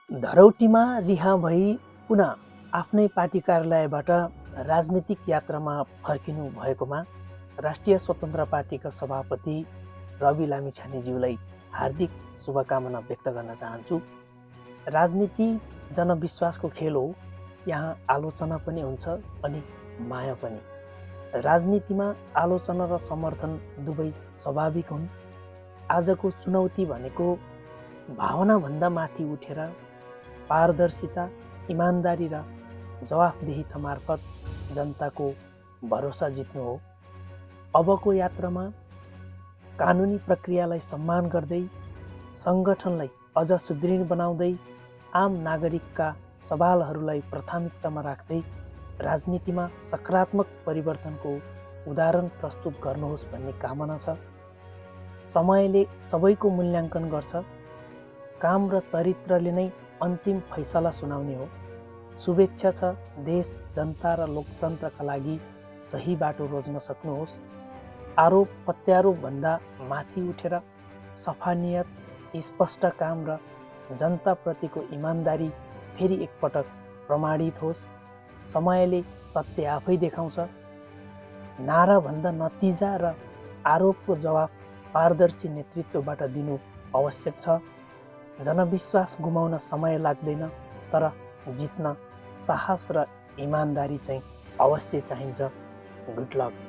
धरौटीमा रिहा भई पुनः आफ्नै पार्टी कार्यालयबाट राजनीतिक यात्रामा फर्किनु भएकोमा राष्ट्रिय स्वतन्त्र पार्टीका सभापति रवि लामिछानेज्यूलाई हार्दिक शुभकामना व्यक्त गर्न चाहन्छु। राजनीति जनविश्वासको खेल हो। यहाँ आलोचना पनि हुन्छ अनि माया पनि। राजनीतिमा आलोचना र समर्थन दुवै स्वाभाविक हुन्। आजको चुनौती भनेको भावनाभन्दा माथि उठेर पारदर्शिता, इमानदारी र जवाफदेहिता मार्फत जनताको भरोसा जित्नु हो। अबको यात्रामा कानुनी प्रक्रियालाई सम्मान गर्दै, सङ्गठनलाई अझ सुदृढ बनाउँदै, आम नागरिकका सवालहरूलाई प्राथमिकतामा राख्दै राजनीतिमा सकारात्मक परिवर्तनको उदाहरण प्रस्तुत गर्नुहोस् भन्ने कामना छ। समयले सबैको मूल्याङ्कन गर्छ। काम र चरित्रले नै अन्तिम फैसला सुनाउने हो। शुभेच्छा छ देश, जनता र लोकतन्त्रका लागि सही बाटो रोज्न सक्नुहोस्। आरोप प्रत्यारोपभन्दा माथि उठेर सफा नियत, स्पष्ट काम र जनताप्रतिको इमानदारी फेरि एकपटक प्रमाणित होस्। समयले सत्य आफै देखाउँछ। नाराभन्दा नतिजा र आरोपको जवाफ पारदर्शी नेतृत्वबाट दिनु आवश्यक छ। जनविश्वास गुमाउन समय लाग्दैन, तर जित्न साहस र इमानदारी चाहिँ अवश्य चाहिन्छ। Good lock.